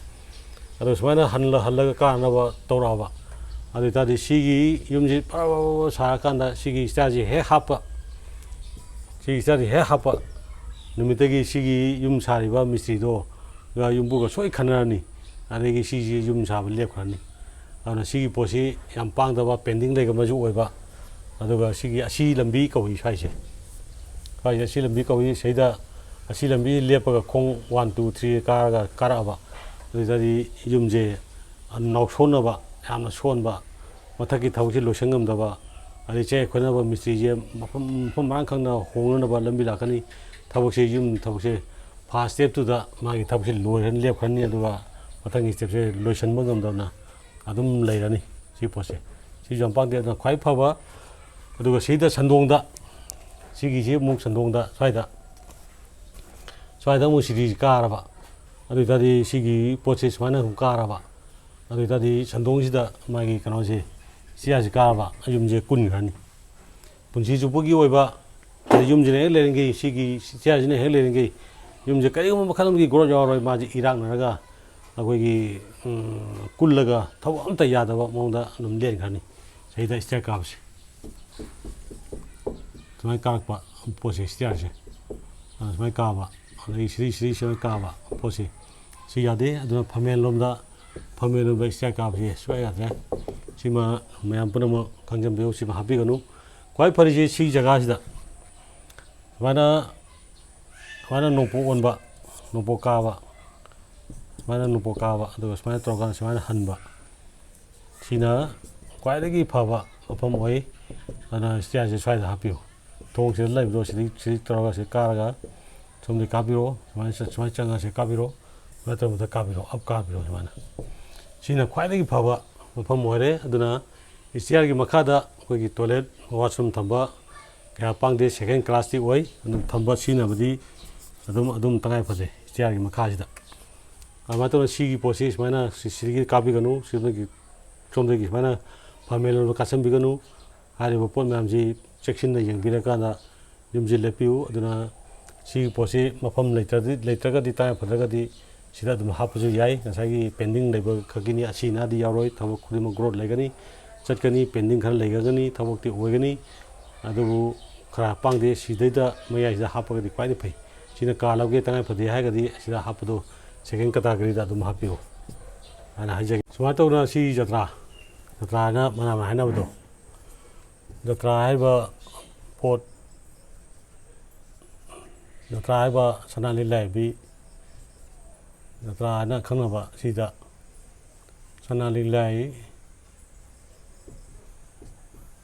ꯑꯗꯣ ꯁꯨꯃꯥꯏꯅ ꯍꯜꯂ-, ꯍꯜꯂꯒ ꯀꯥꯅꯅꯕ ꯇꯧꯔꯛꯑꯕ꯫ ꯑꯗꯨ ꯑꯣꯏꯇꯥꯔꯗꯤ ꯁꯤꯒꯤ ꯌꯨꯝꯁꯤ ꯐꯔ ꯐꯔ ꯐꯔ ꯁꯥꯔꯀꯥꯟꯗ ꯁꯤꯒꯤ ꯁ꯭ꯇꯤꯌꯥꯔꯁꯤ ꯍꯦꯛ ꯍꯥꯞꯄ, ꯁꯤꯒꯤ ꯁ꯭ꯇꯤꯌꯥꯔꯁꯤ ꯍꯦꯛ ꯍꯥꯞꯄ ꯅꯨꯃꯤꯠꯇꯒꯤ ꯁꯤꯒꯤ ꯌꯨꯝ ꯁꯥꯔꯤꯕ ꯃꯤꯁꯇ꯭ꯔꯤꯗꯣꯒ ꯌꯨꯝꯕꯨꯒ ꯁꯣꯏ ꯈꯟꯅꯔꯅꯤ꯫ ꯑꯗꯒꯤ ꯁꯤꯁꯤ ꯌꯨꯝ ꯁꯥꯕ ꯂꯦꯞꯈ꯭ꯔꯅꯤ꯫ ꯑꯗꯨꯅ ꯁꯤꯒꯤ ꯄꯣꯠꯁꯤ ꯌꯥꯝ ꯄꯥꯡꯗꯕ, pending ꯂꯩꯒꯟꯕꯁꯨ ꯑꯣꯏꯕ꯫ ꯑꯗꯨꯒ ꯁꯤꯒꯤ ꯑꯁꯤ ꯂꯝꯕꯤ ꯀꯧꯏ ꯁ꯭ꯋꯥꯏꯁꯦ꯫ ꯁ꯭ꯋꯥꯏꯁꯦ ꯑꯁꯤ ꯂꯝꯕꯤ ꯀꯧꯏ꯫ ꯁꯤꯗ ꯑꯁꯤ ꯂꯝꯕꯤ ꯂꯦꯞꯄꯒ ꯈꯣꯡ one, two, three ꯀꯥꯔꯒ ꯀꯥꯔꯛꯑꯕ꯫ ꯑꯗꯨ ꯑꯣꯏꯇꯥꯔꯗꯤ ꯌꯨꯝꯁꯦ ꯅꯥꯎꯁꯣꯟꯅꯕ, ꯌꯥꯝꯅ ꯁꯣꯟꯕ, ꯃꯊꯛꯀꯤ ꯊꯕꯛꯁꯤ ꯂꯣꯏꯁꯤꯟ ꯉꯝꯗꯕ, ꯑꯗꯩ ꯆꯦꯛ ꯈꯣꯠꯅꯕ ꯃꯤꯁꯇ꯭ꯔꯤꯁꯦ ꯃꯐꯝ, ꯃꯐꯝ ꯃꯔꯥꯡ ꯈꯪꯅ ꯍꯣꯡꯅꯅꯕ ꯂꯝꯕꯤ ꯂꯥꯛꯀꯅꯤ꯫ ꯊꯕꯛꯁꯦ, ꯌꯨꯝ ꯊꯕꯛꯁꯦ first stepꯇꯨꯗ ꯃꯥꯒꯤ ꯊꯕꯛꯁꯦ ꯂꯣꯏꯔꯅꯤ, ꯂꯦꯞꯈ꯭ꯔꯅꯤ, ꯑꯗꯨꯒ ꯃꯊꯪꯒꯤ stepꯁꯦ ꯂꯣꯏꯁꯤꯟꯕ ꯉꯝꯗꯅ ꯑꯗꯨꯝ ꯂꯩꯔꯅꯤ ꯁꯤ ꯄꯣꯠꯁꯦ꯫ ꯁꯤꯁꯨ ꯌꯥꯝ ꯄꯥꯡꯗꯦ꯫ ꯑꯗꯨꯅ ꯈ꯭ꯋꯥꯏ ꯐꯕ, ꯑꯗꯨꯒ ꯁꯤꯗ ꯁꯟꯗꯣꯡꯗ, ꯁꯤꯒꯤꯁꯤ ꯑꯃꯨꯛ ꯁꯟꯗꯣꯡꯗ ꯁ꯭ꯋꯥꯏꯗ, ꯁ꯭ꯋꯥꯏꯗ ꯑꯃꯨꯛ ꯁꯤꯗꯤ ꯀꯥꯔꯕ, ꯑꯗꯨ ꯑꯣꯏꯇꯥꯔꯗꯤ ꯁꯤꯒꯤ ꯄꯣꯠꯁꯦ ꯁꯨꯃꯥꯏꯅ ꯑꯃꯨꯛ ꯀꯥꯔꯕ, ꯑꯗꯨ ꯑꯣꯏꯇꯥꯔꯗꯤ ꯁꯟꯗꯣꯡꯁꯤꯗ ꯃꯥꯒꯤ ꯀꯩꯅꯣꯁꯦ, ꯁ꯭ꯇꯤꯌꯥꯔꯁꯤ ꯀꯥꯔꯕ ꯌꯨꯝꯁꯦ ꯀꯨꯟꯈ꯭ꯔꯅꯤ꯫ ꯄꯨꯟꯁꯤ ꯆꯨꯞꯄꯒꯤ ꯑꯣꯏꯕ, ꯌꯨꯝꯁꯤꯅ ꯍꯦꯛ ꯂꯩꯔꯤꯉꯩ, ꯁꯤꯒꯤ ꯆꯤꯌꯔꯁꯤꯅ ꯍꯦꯛ ꯂꯩꯔꯤꯉꯩ, ꯌꯨꯝꯁꯦ ꯀꯔꯤꯒꯨꯝꯕ ꯃꯈꯜ ꯑꯃꯒꯤ ꯒ꯭ꯔꯣꯠ ꯌꯥꯎꯔꯔꯣꯏ꯫ ꯃꯥꯁꯦ ꯏꯔꯥꯛꯅꯔꯒ ꯑꯩꯈꯣꯏꯒꯤ, ꯎꯝ, ꯀꯨꯜꯂꯒ ꯊꯕꯛ ꯑꯝꯇ ꯌꯥꯗꯕ ꯃꯑꯣꯡꯗ ꯑꯗꯨꯝ ꯂꯦꯟꯈ꯭ꯔꯅꯤ꯫ ꯁꯤꯗ ꯁ꯭ꯇꯤꯌꯔ ꯀꯥꯕꯁꯦ, ꯁꯨꯃꯥꯏꯅ ꯀꯥꯔꯛꯄ ꯄꯣꯠꯁꯦ, ꯁ꯭ꯇꯤꯌꯔꯁꯦ, ꯑ, ꯁꯨꯃꯥꯏꯅ ꯀꯥꯕ, ꯑꯗꯒꯤ ꯁꯤꯗꯩ, ꯁꯤꯗꯩ ꯁꯨꯃꯥꯏꯅ ꯀꯥꯕ ꯄꯣꯠꯁꯦ, ꯁꯤ ꯌꯥꯗꯦ꯫ ꯑꯗꯨꯅ ꯐꯝꯃꯦꯟ ꯂꯣꯝꯗ, ꯐꯝꯃꯦꯟ ꯂꯣꯝꯗ ꯁ꯭ꯇꯤꯌꯔ ꯀꯥꯕꯁꯦ ꯁꯨꯡꯌꯥ ꯌꯥꯗ꯭ꯔꯦ꯫ ꯁꯤꯃ ꯃꯌꯥꯝ ꯄꯨꯝꯅꯃꯛ ꯈꯪꯖꯟꯕꯤꯌꯨ, ꯁꯤꯃ ꯍꯥꯞꯄꯤꯒꯅꯨ꯫ ꯈ꯭ꯋꯥꯏ ꯐꯔꯤꯁꯦ ꯁꯤ ꯖꯒꯥꯁꯤꯗ ꯁꯨꯃꯥꯏꯅ, ꯁꯨꯃꯥꯏꯅ ꯅꯣꯡꯄꯣꯛ ꯑꯣꯟꯕ, ꯅꯣꯡꯄꯣꯛ ꯀꯥꯕ, ꯁꯨꯃꯥꯏꯅ ꯅꯣꯡꯄꯣꯛ ꯀꯥꯕ, ꯑꯗꯨꯒ ꯁꯨꯃꯥꯏꯅ ꯇꯧꯔꯀꯥꯟꯗ ꯁꯨꯃꯥꯏꯅ ꯍꯟꯕ, ꯁꯤꯅ ꯈ꯭ꯋꯥꯏꯗꯒꯤ ꯐꯕ ꯃꯐꯝ ꯑꯣꯏ꯫ ꯑꯗꯨꯅ ꯁ꯭ꯇꯤꯌꯔꯁꯦ ꯁ꯭ꯋꯥꯏꯗ ꯍꯥꯞꯄꯤꯌꯨ꯫ ꯊꯣꯡꯁꯤꯗ ꯂꯩꯕꯗꯣ ꯁꯤꯗꯩ, ꯁꯤꯗꯩ ꯇꯧꯔꯒ ꯁꯤ ꯀꯥꯔꯒ ꯁꯣꯝꯗꯒꯤ ꯀꯥꯞꯄꯤꯔꯣ, ꯁꯨꯃꯥꯏꯅ ꯆꯠ-, ꯁꯨꯃꯥꯏꯅ ꯆꯪꯉꯒ ꯁꯤ ꯀꯥꯞꯄꯤꯔꯣ, ꯁꯨꯃꯥꯏꯅ ꯇꯧꯕꯗ ꯀꯥꯞꯄꯤꯔꯣ, ꯑꯞ ꯀꯥꯞꯄꯤꯔꯣ꯫ ꯁꯨꯃꯥꯏꯅ, ꯁꯤꯅ ꯈ꯭ꯋꯥꯏꯗꯒꯤ ꯐꯕ ꯃꯐꯝ ꯑꯣꯏꯔꯦ꯫ ꯑꯗꯨꯅ ꯁ꯭ꯇꯤꯌꯔꯒꯤ ꯃꯈꯥꯗ ꯑꯩꯈꯣꯏꯒꯤ ꯇꯣꯏꯂꯦꯠ, ꯋꯥꯁꯔꯨꯝ ꯊꯝꯕ ꯀꯌꯥ ꯄꯥꯡꯗꯦ, ꯁꯦꯀꯦꯟ ꯀ꯭ꯂꯥꯁꯇꯤ ꯑꯣꯏ꯫ ꯑꯗꯨꯝ ꯊꯝꯕ, ꯁꯤꯖꯤꯟꯅꯕꯗꯤ ꯑꯗꯨꯝ, ꯑꯗꯨꯝ ꯇꯉꯥꯏ ꯐꯗꯦ ꯁ꯭ꯇꯤꯌꯔꯒꯤ ꯃꯈꯥꯁꯤꯗ꯫ ꯑꯗꯨꯃꯥꯏꯅ ꯇꯧꯗꯅ ꯁꯤꯒꯤ ꯄꯣꯠꯁꯤ ꯁꯨꯃꯥꯏꯅ ꯁꯤ-, ꯁꯤꯗꯒꯤ ꯀꯥꯞꯄꯤꯒꯅꯨ, ꯁꯤꯗꯒꯤ, ꯁꯣꯝꯗꯒꯤ ꯁꯨꯃꯥꯏꯅ ꯐꯝꯃꯦꯟ ꯂꯣꯝꯗ ꯀꯥꯁꯟꯕꯤꯒꯅꯨ꯫ ꯍꯥꯏꯔꯤꯕ ꯄꯣꯠ ꯃꯌꯥꯝꯁꯤ ꯆꯦꯛꯁꯤꯟꯅ ꯌꯦꯡꯕꯤꯔꯀꯥꯟꯗ ꯌꯨꯝꯁꯤ ꯂꯦꯞꯄꯤꯌꯨ꯫ ꯑꯗꯨꯅ ꯁꯤꯒꯤ ꯄꯣꯠꯁꯤ ꯃꯐꯝ ꯂꯩꯇ꯭ꯔꯗꯤ, ꯂꯩꯇ꯭ꯔꯒꯗꯤ, ꯇꯉꯥꯏ ꯐꯗ꯭ꯔꯒꯗꯤ ꯁꯤꯗ ꯑꯗꯨꯝ ꯍꯥꯞꯄꯁꯨ ꯌꯥꯏ꯫ ꯉꯁꯥꯏꯒꯤ ꯄꯦꯟꯗꯤꯡ ꯂꯩꯕ ꯈꯛꯀꯤꯅꯤ, ꯑꯁꯤ ꯑꯅꯥꯗꯤ ꯌꯥꯎꯔꯣꯏ꯫ ꯊꯕꯛ ꯈꯨꯗꯤꯡꯃꯛ ꯒ꯭ꯔꯣꯠ ꯂꯩꯒꯅꯤ, ꯆꯠꯀꯅꯤ, ꯄꯦꯟꯗꯤꯡ ꯈꯔ ꯂꯩꯒꯅꯤ, ꯊꯕꯛꯇꯤ ꯑꯣꯏꯒꯅꯤ꯫ ꯑꯗꯨꯕꯨ ꯈꯔ ꯄꯥꯡꯗꯦ, ꯁꯤꯗꯩꯗ ꯃꯌꯥꯏꯁꯤꯗ ꯍꯥꯞꯄꯒꯗꯤ ꯈ꯭ꯋꯥꯏꯗꯒꯤ ꯐꯩ꯫ ꯁꯤꯅ ꯀꯥ ꯂꯧꯒꯦ, ꯇꯉꯥꯏ ꯐꯗꯦ ꯍꯥꯏꯔꯒꯗꯤ ꯁꯤꯗ ꯍꯥꯞꯄꯗꯣ ꯁꯦꯀꯦꯟ ꯀꯇꯥꯒꯔꯤꯗ ꯑꯗꯨꯝ ꯍꯥꯞꯄꯤꯌꯨ ꯍꯥꯏꯅ ꯍꯥꯏꯖꯒꯦ꯫ ꯁꯨꯃꯥꯏꯅ ꯇꯧꯗꯅ ꯁꯤ ꯖꯇ꯭ꯔꯥ, ꯖꯇ꯭ꯔꯥ ꯍꯥꯏꯅ ꯃꯅꯥ ꯃꯌꯥꯝ ꯍꯥꯏꯅꯕꯗꯣ, ꯖꯇ꯭ꯔꯥ ꯍꯥꯏꯔꯤꯕ ꯄꯣꯠ, ꯖꯇ꯭ꯔꯥ ꯍꯥꯏꯔꯤꯕ ꯁꯅꯥ ꯂꯤꯛꯂꯥꯏꯕꯤ, ꯖꯇ꯭ꯔꯥ ꯍꯥꯏꯅ ꯈꯪꯅꯕ ꯁꯤꯗ ꯁꯅꯥ ꯂꯤꯛꯂꯥꯏ,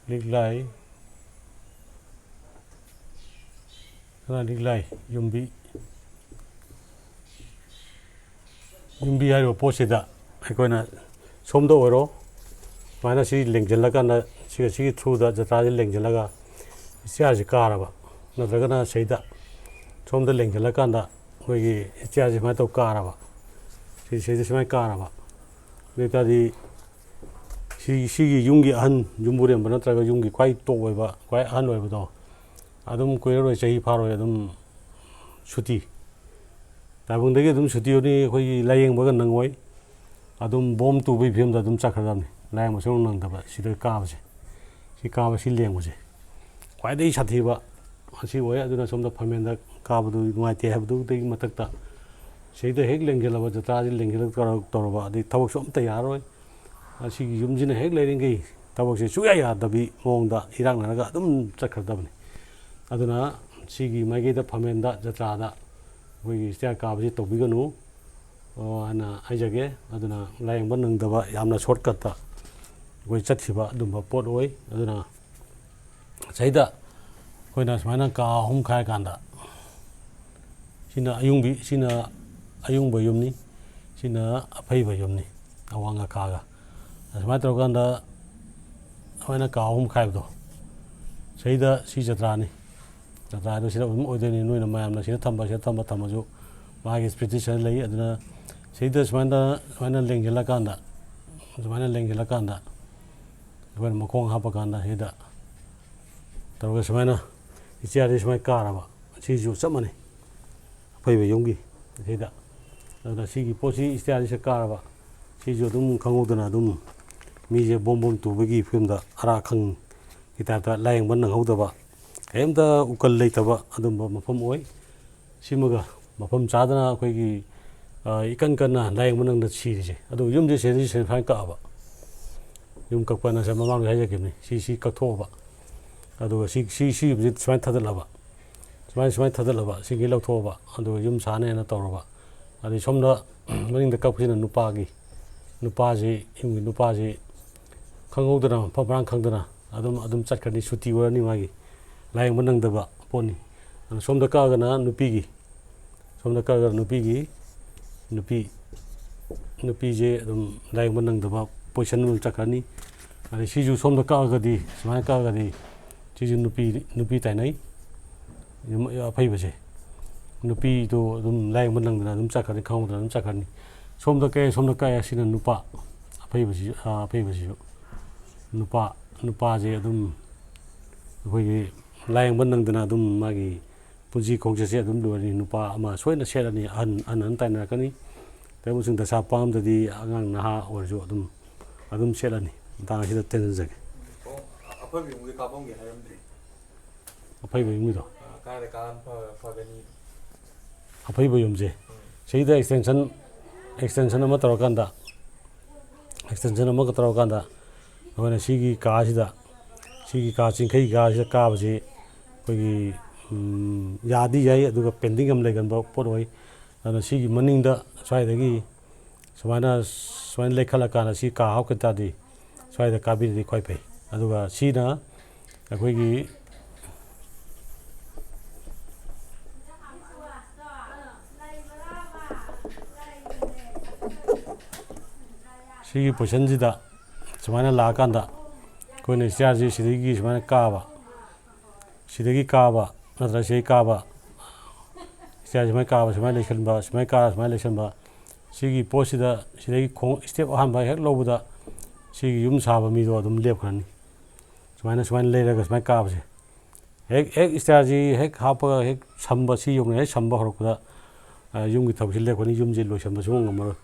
ꯂꯤꯛꯂꯥꯏ, ꯁꯅꯥ ꯂꯤꯛꯂꯥꯏ ꯌꯨꯝꯕꯤ, ꯌꯨꯝꯕꯤ ꯍꯥꯏꯔꯤꯕ ꯄꯣꯠꯁꯤꯗ ꯑꯩꯈꯣꯏꯅ ꯁꯣꯝꯗ ꯑꯣꯏꯔꯣ, ꯁꯨꯃꯥꯏꯅ ꯁꯤ ꯂꯦꯡꯁꯤꯜꯂꯀꯥꯟꯗ, ꯁꯤꯒ ꯁꯤꯒꯤ ꯊ꯭ꯔꯨꯗ ꯖꯇ꯭ꯔꯥꯁꯤ ꯂꯦꯡꯁꯤꯜꯂꯒ ꯁ꯭ꯇꯤꯌꯔꯁꯤ ꯀꯥꯔꯕ, ꯅꯠꯇ꯭ꯔꯒꯅ ꯁꯤꯗ ꯁꯣꯝꯗ ꯂꯦꯡꯁꯤꯜꯂꯀꯥꯟꯗ ꯑꯩꯈꯣꯏꯒꯤ ꯁ꯭ꯇꯤꯌꯔꯁꯤ ꯁꯨꯃꯥꯏꯅ ꯇꯧ ꯀꯥꯔꯕ, ꯁꯤ, ꯁꯤꯗ ꯁꯨꯃꯥꯏꯅ ꯀꯥꯔꯕ, ꯑꯗꯨ ꯑꯣꯏ ꯇꯥꯔꯗꯤ ꯁꯤ ꯁꯤꯒꯤ ꯌꯨꯝꯒꯤ ꯑꯍꯟ, ꯌꯨꯝꯕꯨꯔꯦꯝꯕ ꯅꯠꯇ꯭ꯔꯒ ꯌꯨꯝꯒꯤ ꯈ꯭ꯋꯥꯏ ꯇꯣꯞ ꯑꯣꯏꯕ, ꯈ꯭ꯋꯥꯏ ꯑꯍꯟ ꯑꯣꯏꯕꯗꯣ, ꯑꯗꯨꯝ ꯀꯨꯏꯔꯔꯣꯏ, ꯆꯍꯤ ꯐꯥꯔꯣꯏ, ꯑꯗꯨꯝ ꯁꯨꯇꯤ, ꯇꯥꯏꯕꯪꯗꯒꯤ ꯑꯗꯨꯝ ꯁꯨꯇꯤ ꯑꯣꯏꯅꯤ꯫ ꯑꯩꯈꯣꯏꯒꯤ ꯂꯥꯏꯌꯦꯡꯕꯒ ꯅꯪꯉꯣꯏ, ꯑꯗꯨꯝ ꯕꯣꯝ ꯇꯨꯕꯒꯤ ꯐꯤꯕꯝꯗ ꯑꯗꯨꯝ ꯆꯠꯈ꯭ꯔꯗꯕꯅꯤ꯫ ꯂꯥꯏꯌꯦꯡꯕ ꯁꯨꯡꯅꯪ ꯅꯪꯗꯕ, ꯁꯤꯗ ꯀꯥꯕꯁꯦ, ꯁꯤ ꯀꯥꯕ, ꯁꯤ ꯂꯦꯡꯕꯁꯦ ꯈ꯭ꯋꯥꯏꯗꯒꯤ ꯁꯥꯊꯤꯕ ꯑꯁꯤ ꯑꯣꯏ꯫ ꯑꯗꯨꯅ ꯁꯣꯝꯗ ꯐꯝꯃꯦꯟꯗ ꯀꯥꯕꯗꯨ ꯅꯨꯡꯉꯥꯏꯇꯦ ꯍꯥꯏꯕꯗꯨꯗꯒꯤ ꯃꯊꯛꯇ ꯁꯤꯗ ꯍꯦꯛ ꯂꯦꯡꯁꯤꯜꯂꯕ, ꯖꯇ꯭ꯔꯥꯁꯤ ꯂꯦꯡꯁꯤꯜꯂꯛ ꯇꯧꯔ-, ꯇꯧꯔꯕ, ꯑꯗꯩ ꯊꯕꯛꯁꯨ ꯑꯝꯇ ꯌꯥꯔꯔꯣꯏ꯫ ꯑꯁꯤꯒꯤ ꯌꯨꯝꯁꯤꯅ ꯍꯦꯛ ꯂꯩꯔꯤꯈꯩ ꯊꯕꯛꯁꯦ ꯁꯨꯡꯌꯥ ꯌꯥꯗꯕꯤ ꯃꯑꯣꯡꯗ ꯏꯔꯥꯛꯅꯔꯒ ꯑꯗꯨꯝ ꯆꯠꯈ꯭ꯔꯗꯕꯅꯤ꯫ ꯑꯗꯨꯅ ꯁꯤꯒꯤ ꯃꯥꯏꯀꯩꯗ ꯐꯝꯃꯦꯟꯗ ꯖꯇ꯭ꯔꯥꯗ ꯑꯩꯈꯣꯏꯒꯤ ꯁ꯭ꯇꯦꯌꯔ ꯀꯥꯕꯁꯤ ꯇꯧꯕꯤꯒꯅꯨ, ꯑꯣ, ꯍꯥꯏꯅ ꯍꯥꯏꯖꯒꯦ꯫ ꯑꯗꯨꯅ ꯂꯥꯏꯌꯦꯡꯕ ꯅꯪꯗꯕ, ꯌꯥꯝꯅ ꯁꯣꯔꯠꯀꯠꯇ ꯑꯩꯈꯣꯏ ꯆꯠꯈꯤꯕ ꯑꯗꯨꯝꯕ ꯄꯣꯠ ꯑꯣꯏ꯫ ꯑꯗꯨꯅ ꯁꯤꯗ ꯑꯩꯈꯣꯏꯅ ꯁꯨꯃꯥꯏꯅ ꯀꯥ ꯑꯍꯨꯝ ꯈꯥꯏꯔꯀꯥꯟꯗ, ꯁꯤꯅ ꯑꯌꯨꯡꯕꯤ, ꯁꯤꯅ ꯑꯌꯨꯡꯕ ꯌꯨꯝꯅꯤ, ꯁꯤꯅ ꯑꯐꯩꯕ ꯌꯨꯝꯅꯤ, ꯑꯋꯥꯡ ꯑꯀꯥꯒ꯫ ꯑꯁꯨꯃꯥꯏꯅ ꯇꯧꯔꯀꯥꯟꯗ ꯑꯩꯈꯣꯏꯅ ꯀꯥ ꯑꯍꯨꯝ ꯈꯥꯏꯕꯗꯣ, ꯁꯤꯗ ꯁꯤ ꯖꯇ꯭ꯔꯥꯅꯤ꯫ ꯖꯇ꯭ꯔꯥꯗꯣ ꯁꯤꯗ ꯑꯗꯨꯝ ꯑꯣꯏꯗꯣꯏꯅꯤ꯫ ꯅꯣꯏꯅ ꯃꯌꯥꯝꯅ ꯁꯤꯗ ꯊꯝꯕ, ꯁꯤꯗ ꯊꯝꯕ, ꯊꯝꯃꯁꯨ ꯃꯥꯒꯤ ꯁ꯭ꯄꯤꯔꯤꯠꯇꯤ ꯁꯤꯗ ꯂꯩ꯫ ꯑꯗꯨꯅ ꯁꯤꯗ ꯁꯨꯃꯥꯏꯅ, ꯁꯨꯃꯥꯏꯅ ꯂꯦꯡꯁꯤꯜꯂꯀꯥꯟꯗ, ꯁꯨꯃꯥꯏꯅ ꯂꯦꯡꯁꯤꯜꯂꯀꯥꯟꯗ ꯑꯩꯈꯣꯏꯅ ꯃꯈꯣꯡ ꯍꯥꯞꯄꯀꯥꯟꯗ ꯁꯤꯗ ꯇꯧꯔꯒ ꯁꯨꯃꯥꯏꯅ ꯁ꯭ꯇꯦꯌꯔꯁꯦ ꯁꯨꯃꯥꯏꯅ ꯀꯥꯔꯕ, ꯁꯤꯁꯨ ꯆꯞ ꯃꯥꯟꯅꯩ꯫ ꯑꯐꯩꯕ ꯌꯨꯝꯒꯤ ꯁꯤꯗ꯫ ꯑꯗꯨꯅ ꯁꯤꯒꯤ ꯄꯣꯠꯁꯤ ꯁ꯭ꯇꯦꯌꯔꯁꯦ ꯀꯥꯔꯕ, ꯁꯤꯁꯨ ꯑꯗꯨꯝ ꯈꯪꯍꯧꯗꯅ ꯑꯗꯨꯝ ꯃꯤꯁꯦ ꯕꯣꯝ ꯕꯣꯝ ꯇꯨꯕꯒꯤ ꯐꯤꯕꯝꯗ ꯑꯔꯥ ꯈꯪꯒꯤ ꯇꯥꯏꯞꯇ ꯂꯥꯏꯌꯦꯡꯕ ꯅꯪꯍꯧꯗꯕ, ꯀꯔꯤꯝꯇ ꯎꯀꯜ ꯂꯩꯇꯕ ꯑꯗꯨꯝꯕ ꯃꯐꯝ ꯑꯣꯏ꯫ ꯁꯤꯃꯒ ꯃꯐꯝ ꯆꯥꯗꯅ ꯑꯩꯈꯣꯏꯒꯤ, ꯑ, ꯏꯀꯟ ꯀꯟꯅ ꯂꯥꯏꯌꯦꯡꯕ ꯅꯪꯗ ꯁꯤꯔꯤꯁꯦ꯫ ꯑꯗꯨ ꯌꯨꯝꯁꯦ ꯁꯤꯗꯩ ꯁꯨꯃꯥꯏꯅ ꯀꯛꯑꯕ, ꯌꯨꯝ ꯀꯛꯄꯅ ꯁꯦ ꯃꯃꯥꯡꯗ ꯍꯥꯏꯖꯈꯤꯕꯅꯤ, ꯁꯤ, ꯁꯤ ꯀꯛꯊꯣꯛꯑꯕ, ꯑꯗꯨꯒ ꯁꯤ, ꯁꯤ, ꯁꯤ ꯌꯨꯝꯁꯤ ꯁꯨꯃꯥꯏꯅ ꯊꯥꯗꯠꯂꯕ, ꯁꯨꯃꯥꯏꯅ, ꯁꯨꯃꯥꯏꯅ ꯊꯥꯗꯠꯂꯕ, ꯁꯤꯒꯤ ꯂꯧꯊꯣꯛꯑꯕ, ꯑꯗꯨꯒ ꯌꯨꯝ ꯁꯥꯅꯦꯅ ꯇꯧꯔꯕ꯫ ꯑꯗꯩ ꯁꯣꯝꯗ ꯃꯅꯤꯡꯗ ꯀꯛꯄꯁꯤꯅ ꯅꯨꯄꯥꯒꯤ, ꯅꯨꯄꯥꯁꯤ, ꯌꯨꯝꯒꯤ ꯅꯨꯄꯥꯁꯤ ꯈꯪꯍꯧꯗꯅ, ꯃꯐꯝ ꯃꯔꯥꯡ ꯈꯪꯗꯅ ꯑꯗꯨꯝ, ꯑꯗꯨꯝ ꯆꯠꯈ꯭ꯔꯅꯤ, ꯁꯨꯇꯤ ꯑꯣꯏꯔꯅꯤ ꯃꯥꯒꯤ, ꯂꯥꯏꯌꯦꯡꯕ ꯅꯪꯗꯕ ꯄꯣꯠꯅꯤ꯫ ꯑꯗꯨꯅ ꯁꯣꯝꯗ ꯀꯛꯑꯒꯅ ꯅꯨꯄꯤꯒꯤ, ꯁꯣꯝꯗ ꯀꯛꯑꯒ ꯅꯨꯄꯤꯒꯤ, ꯅꯨꯄꯤ, ꯅꯨꯄꯤꯁꯦ ꯑꯗꯨꯝ ꯂꯥꯏꯌꯦꯡꯕ ꯅꯪꯗꯕ ꯄꯣꯖꯤꯁꯟ ꯑꯗꯨꯝ ꯆꯠꯈ꯭ꯔꯅꯤ꯫ ꯑꯗꯩ ꯁꯤꯁꯨ ꯁꯣꯝꯗ ꯀꯛꯑꯒꯗꯤ, ꯁꯨꯃꯥꯏꯅ ꯀꯛꯑꯒꯗꯤ ꯁꯤꯁꯨ ꯅꯨꯄꯤ, ꯅꯨꯄꯤ ꯇꯥꯏꯅꯩ꯫ ꯑꯐꯩꯕꯁꯦ, ꯅꯨꯄꯤꯗꯣ ꯑꯗꯨꯝ ꯂꯥꯏꯌꯦꯡꯕ ꯅꯪꯗꯅ ꯑꯗꯨꯝ ꯆꯠꯈ꯭ꯔꯅꯤ, ꯈꯪꯍꯧꯗꯅ ꯑꯗꯨꯝ ꯆꯠꯈ꯭ꯔꯅꯤ꯫ ꯁꯣꯝꯗ ꯀꯛꯑꯦ, ꯁꯣꯝꯗ ꯀꯛꯑꯦ, ꯁꯤꯅ ꯅꯨꯄꯥ, ꯑꯐꯩꯕꯁꯤ, ꯑ, ꯑꯐꯩꯕꯁꯤꯁꯨ꯫ ꯅꯨꯄꯥ ꯅꯨꯄꯥꯁꯦ ꯑꯗꯨꯝ ꯑꯩꯈꯣꯏꯒꯤ ꯂꯥꯏꯌꯦꯡꯕ ꯅꯪꯗꯅ ꯑꯗꯨꯝ ꯃꯥꯒꯤ ꯄꯨꯟꯁꯤ ꯈꯣꯡꯆꯠꯁꯦ ꯑꯗꯨꯝ ꯂꯣꯏꯔꯅꯤ꯫ ꯅꯨꯄꯥ ꯑꯃ ꯁꯣꯏꯅ ꯁꯦꯠꯂꯅꯤ, ꯑꯍꯟ ꯑꯍꯟ ꯑꯍꯟ ꯇꯥꯏꯅꯔꯛꯀꯅꯤ꯫ ꯇꯧꯕꯁꯤꯡ ꯗꯁꯥ ꯄꯥꯝꯗꯗꯤ ꯑꯉꯥꯡ ꯅꯍꯥ ꯑꯣꯏꯔꯁꯨ ꯑꯗꯨꯝ ꯑꯗꯨꯝ ꯁꯦꯠꯂꯅꯤ꯫ ꯃꯇꯥꯡ ꯑꯁꯤꯗ ꯇꯦꯟꯖꯟꯖꯒꯦ꯫ ꯑꯣ, ꯑꯐꯕ ꯌꯨꯝꯒꯤ ꯀꯥꯐꯝꯒꯤ ꯍꯥꯏꯔꯝꯗ꯭ꯔꯤ꯫ ꯑꯐꯩꯕ ꯌꯨꯝꯒꯤꯗꯣ ꯑ, ꯀꯥꯏꯗ ꯀꯥꯟ ꯐ- ꯐꯒꯅꯤ? ꯑꯐꯩꯕ ꯌꯨꯝꯁꯦ ꯁꯤꯗ ꯑꯦꯛꯁꯇꯦꯟꯁꯟ ꯑꯦꯛꯁꯇꯦꯟꯁꯟ ꯑꯃ ꯇꯧꯔꯀꯥꯟꯗ ꯑꯦꯛꯁꯇꯦꯟꯁꯟ ꯑꯃꯒ ꯇꯧꯔꯀꯥꯟꯗ ꯑꯩꯈꯣꯏꯅ ꯁꯤꯒꯤ ꯀꯥꯁꯤꯗ ꯁꯤꯒꯤ ꯀꯥ ꯆꯤꯡꯈꯩ ꯀꯥꯁꯤꯗ ꯀꯥꯕꯁꯤ ꯑꯩꯈꯣꯏꯒꯤ ꯎꯝ, ꯌꯥꯗꯤ ꯌꯥꯏ, ꯑꯗꯨꯒ ꯄꯦꯟꯗꯤꯡ ꯑꯃ ꯂꯩꯒꯟꯕ ꯄꯣꯠ ꯑꯣꯏ꯫ ꯑꯗꯨꯅ ꯁꯤꯒꯤ ꯃꯅꯤꯡꯗ ꯁ꯭ꯋꯥꯏꯗꯒꯤ ꯁꯨꯃꯥꯏꯅ ꯁꯨꯃꯥꯏꯅ ꯂꯩꯈꯠꯂꯀꯥꯟꯗ ꯁꯤ ꯀꯥ ꯍꯥꯞꯀ ꯇꯥꯔꯗꯤ ꯁ꯭ꯋꯥꯏꯗ ꯀꯥꯕꯤꯔꯗꯤ ꯈ꯭ꯋꯥꯏ ꯐꯩ꯫ ꯑꯗꯨꯒ ꯁꯤꯅ ꯑꯩꯈꯣꯏꯒꯤ ꯁꯤꯒꯤ ꯄꯣꯖꯤꯁꯟꯁꯤꯗ ꯁꯨꯃꯥꯏꯅ ꯂꯥꯛꯑꯀꯥꯟꯗ ꯑꯩꯈꯣꯏꯅ ꯁ꯭ꯇꯤꯌꯥꯔꯁꯤ ꯁꯤꯗꯒꯤ ꯁꯨꯃꯥꯏꯅ ꯀꯥꯕ, ꯁꯤꯗꯒꯤ ꯀꯥꯕ ꯅꯠꯇ꯭ꯔꯒ ꯁꯤꯗꯒꯤ ꯀꯥꯕ, ꯁ꯭ꯇꯤꯌꯥꯔ ꯁꯨꯃꯥꯏꯅ ꯀꯥꯕ, ꯁꯨꯃꯥꯏꯅ ꯂꯩꯁꯟꯕ, ꯁꯨꯃꯥꯏꯅ ꯀꯥꯔ ꯁꯨꯃꯥꯏꯅ ꯂꯩꯁꯟꯕ꯫ ꯁꯤꯒꯤ ꯄꯣꯠꯁꯤꯗ ꯁꯤꯗꯒꯤ ꯈꯣꯡ ꯁ꯭ꯇꯦꯞ ꯑꯍꯥꯟꯕ ꯍꯦꯛ ꯂꯧꯕꯗ ꯁꯤꯒꯤ ꯌꯨꯝ ꯁꯥꯕ ꯃꯤꯗꯣ ꯑꯗꯨꯝ ꯂꯦꯞꯈ꯭ꯔꯅꯤ꯫ ꯁꯨꯃꯥꯏꯅ ꯁꯨꯃꯥꯏꯅ ꯂꯩꯔꯒ ꯁꯨꯃꯥꯏꯅ ꯀꯥꯕꯁꯦ ꯍꯦꯛ ꯍꯦꯛ ꯁ꯭ꯇꯤꯌꯥꯔꯁꯤ ꯍꯦꯛ ꯍꯥꯞꯄꯒ ꯍꯦꯛ ꯁꯝꯕ, ꯁꯤ ꯌꯧꯅ ꯍꯦꯛ ꯁꯝꯕ ꯍꯧꯔꯛꯄꯗ ꯑ, ꯌꯨꯝꯒꯤ ꯊꯕꯛꯁꯤ ꯂꯦꯞꯈ꯭ꯔꯅꯤ, ꯌꯨꯝꯁꯤ ꯂꯣꯏꯁꯟꯕ ꯁꯨꯡꯉꯝ ꯉꯝꯃꯔꯣꯏ꯫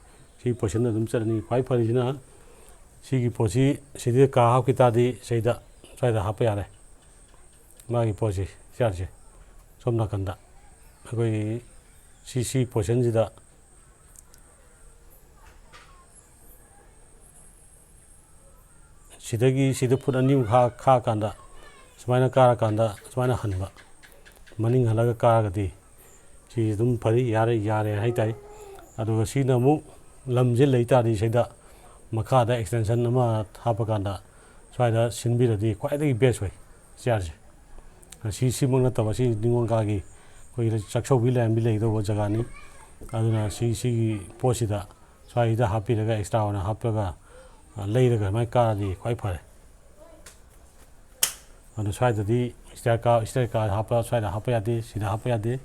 ꯁꯤꯒꯤ ꯄꯣꯖꯤꯁꯟꯗ ꯑꯗꯨꯝ ꯆꯠꯂꯅꯤ꯫ ꯈ꯭ꯋꯥꯏ ꯐꯔꯤꯁꯤꯅ ꯁꯤꯒꯤ ꯄꯣꯠꯁꯤ ꯁꯤꯗ ꯀꯥ ꯍꯥꯞꯈꯤ ꯇꯥꯔꯗꯤ ꯁꯤꯗ ꯁ꯭ꯋꯥꯏꯗ ꯍꯥꯞꯄ ꯌꯥꯔꯦ꯫ ꯃꯥꯒꯤ ꯄꯣꯠꯁꯤ ꯁ꯭ꯇꯤꯌꯥꯔꯁꯦ ꯁꯣꯝ ꯅꯥꯀꯟꯗ ꯑꯩꯈꯣꯏꯒꯤ ꯁꯤ ꯁꯤ ꯄꯣꯖꯤꯁꯟꯁꯤꯗ ꯁꯤꯗꯒꯤ ꯁꯤꯗ ꯐꯨꯠ ꯑꯅꯤꯃꯨꯛ ꯈꯥ ꯈꯥꯛꯑꯀꯥꯟꯗ ꯁꯨꯃꯥꯏꯅ ꯀꯥꯔꯀꯥꯟꯗ ꯁꯨꯃꯥꯏꯅ ꯍꯟꯕ, ꯃꯅꯤꯡ ꯍꯜꯂꯒ ꯀꯥꯔꯒꯗꯤ ꯁꯤ ꯑꯗꯨꯝ ꯐꯔꯤ, ꯌꯥꯔꯦ, ꯌꯥꯔꯦ ꯍꯥꯏꯇꯥꯏ꯫ ꯑꯗꯨꯒ ꯁꯤꯅ ꯑꯃꯨꯛ ꯂꯝꯁꯦ ꯂꯩ ꯇꯥꯔꯗꯤ ꯁꯤꯗ ꯃꯈꯥꯗ ꯑꯦꯛꯁꯇꯦꯟꯁꯟ ꯑꯃ ꯍꯥꯞꯄꯀꯥꯟꯗ ꯁ꯭ꯋꯥꯏꯗ ꯁꯤꯟꯕꯤꯔꯗꯤ ꯈ꯭ꯋꯥꯏꯗꯒꯤ ꯕꯦꯁ ꯑꯣꯏ ꯁ꯭ꯇꯤꯌꯥꯔꯁꯦ꯫ ꯁꯤ ꯁꯤꯃꯛ ꯅꯠꯇꯕ ꯁꯤ ꯅꯤꯉꯣꯜ ꯀꯥꯒꯤ ꯑꯩꯈꯣꯏꯒꯤ ꯆꯥꯛꯁꯧꯕꯤ ꯂꯥꯏꯔꯦꯝꯕꯤ ꯂꯩꯒꯗꯧꯕ ꯖꯒꯥꯅꯤ꯫ ꯑꯗꯨꯅ ꯁꯤ ꯁꯤꯒꯤ ꯄꯣꯠꯁꯤꯗ ꯁ꯭ꯋꯥꯏꯁꯤꯗ ꯍꯥꯞꯄꯤꯔꯒ ꯑꯦꯛꯁꯇ꯭ꯔꯥ ꯑꯣꯏꯅ ꯍꯥꯞꯄꯒ ꯑ, ꯂꯩꯔꯒ ꯁꯨꯃꯥꯏꯅ ꯀꯥꯔꯗꯤ ꯈ꯭ꯋꯥꯏ ꯐꯔꯦ꯫ ꯑꯗꯨ ꯁ꯭ꯋꯥꯏꯗꯗꯤ ꯁ꯭ꯇꯤꯌꯥꯔ ꯀꯥ ꯁ꯭ꯇꯤꯌꯥꯔ ꯀꯥ ꯍꯥꯞꯄ ꯁ꯭ꯋꯥꯏꯗ ꯍꯥꯞꯄ ꯌꯥꯗꯦ, ꯁꯤꯗ ꯍꯥꯞꯄ ꯌꯥꯗꯦ,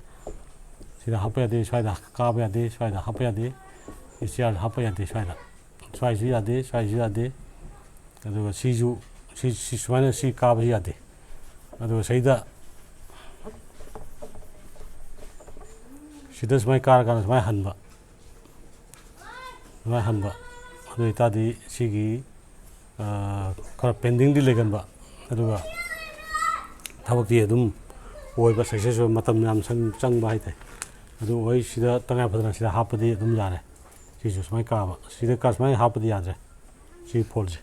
ꯁꯤꯗ ꯍꯥꯞꯄ ꯌꯥꯗꯦ, ꯁ꯭ꯋꯥꯏꯗ ꯀꯥꯕ ꯌꯥꯗꯦ, ꯁ꯭ꯋꯥꯏꯗ ꯍꯥꯞꯄ ꯌꯥꯗꯦ, ꯁ꯭ꯇꯤꯌꯥꯔ ꯍꯥꯞꯄ ꯌꯥꯗꯦ ꯁ꯭ꯋꯥꯏꯗ꯫ ꯁ꯭ꯋꯥꯏꯁꯨ ꯌꯥꯗꯦ, ꯁ꯭ꯋꯥꯏꯁꯨ ꯌꯥꯗꯦ꯫ ꯑꯗꯨꯒ ꯁꯤꯁꯨ ꯁꯤ ꯁꯤ ꯁꯨꯃꯥꯏꯅ ꯁꯤ ꯀꯥꯕꯁꯤ ꯌꯥꯗꯦ꯫ ꯑꯗꯨꯒ ꯁꯤꯗ ꯁꯤꯗ ꯁꯨꯃꯥꯏꯅ ꯀꯥꯔꯀꯥꯟꯗ ꯁꯨꯃꯥꯏꯅ ꯍꯟꯕ, ꯁꯨꯃꯥꯏꯅ ꯍꯟꯕ꯫ ꯑꯗꯨ ꯑꯣꯏꯇꯥꯔꯗꯤ ꯁꯤꯒꯤ ꯈꯔ ꯄꯦꯟꯗꯤꯡꯗꯤ ꯂꯩꯒꯟꯕ, ꯑꯗꯨꯒ ꯊꯕꯛꯇꯤ ꯑꯗꯨꯝ ꯑꯣꯏꯕ, ꯁꯛꯁꯦꯁ ꯑꯣꯏꯕ, ꯃꯇꯝ ꯌꯥꯝ ꯆꯪꯕ ꯍꯥꯏꯇꯥꯔꯦ꯫ ꯑꯗꯨ ꯑꯣꯏ ꯁꯤꯗ ꯇꯉꯥꯏ ꯐꯗꯅ ꯁꯤꯗ ꯍꯥꯞꯄꯗꯤ ꯑꯗꯨꯝ ꯌꯥꯔꯦ꯫ ꯁꯤꯁꯨ ꯁꯨꯃꯥꯏꯅ ꯀꯥꯕ, ꯁꯤꯗ ꯀꯥ ꯁꯨꯃꯥꯏꯅ ꯍꯥꯞꯄꯗꯤ ꯌꯥꯗ꯭ꯔꯦ꯫ ꯁꯤ ꯐꯣꯜꯁꯦ